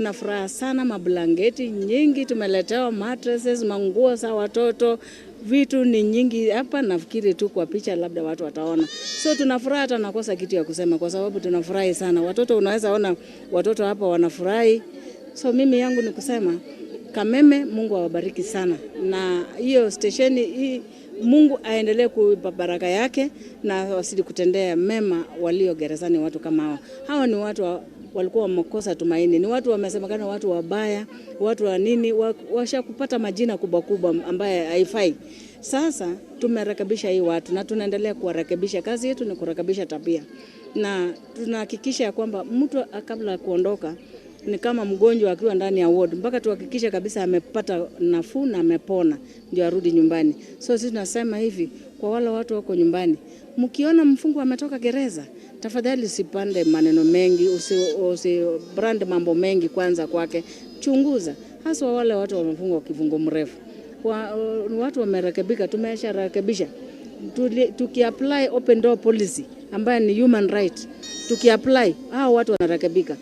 Tuna furaha sana, mablangeti nyingi tumeletewa, mattresses, manguo za watoto, vitu ni nyingi hapa. Nafikiri tu kwa picha labda watu wataona. So tuna furaha, hata nakosa kitu ya kusema kwa sababu tunafurahi sana. Watoto, unaweza ona watoto hapa wanafurahi. So mimi yangu ni kusema Kameme, Mungu awabariki sana, na hiyo stesheni hii Mungu aendelee kuipa baraka yake na wazidi kutendea mema walio gerezani. Watu kama hawa, hawa ni watu walikuwa wamekosa tumaini, ni watu wamesemekana watu wabaya, watu wa nini, washakupata majina kubwa kubwa ambaye haifai. Sasa tumerekebisha hii watu na tunaendelea kuwarekebisha. Kazi yetu ni kurekebisha tabia, na tunahakikisha ya kwamba mtu kabla ya kuondoka ni kama mgonjwa akiwa ndani ya ward, mpaka tuhakikishe kabisa amepata nafuu na amepona ndio arudi nyumbani. So sisi tunasema hivi kwa wale watu wako nyumbani, mkiona mfungwa ametoka gereza, tafadhali usipande maneno mengi, usi brand mambo mengi kwanza kwake, chunguza, haswa wale watu wamefungwa kifungo mrefu watu wamerekebika, tumesharekebisha. Tukiapply open door policy ambayo ni human right, tukiapply hao watu wanarekebika.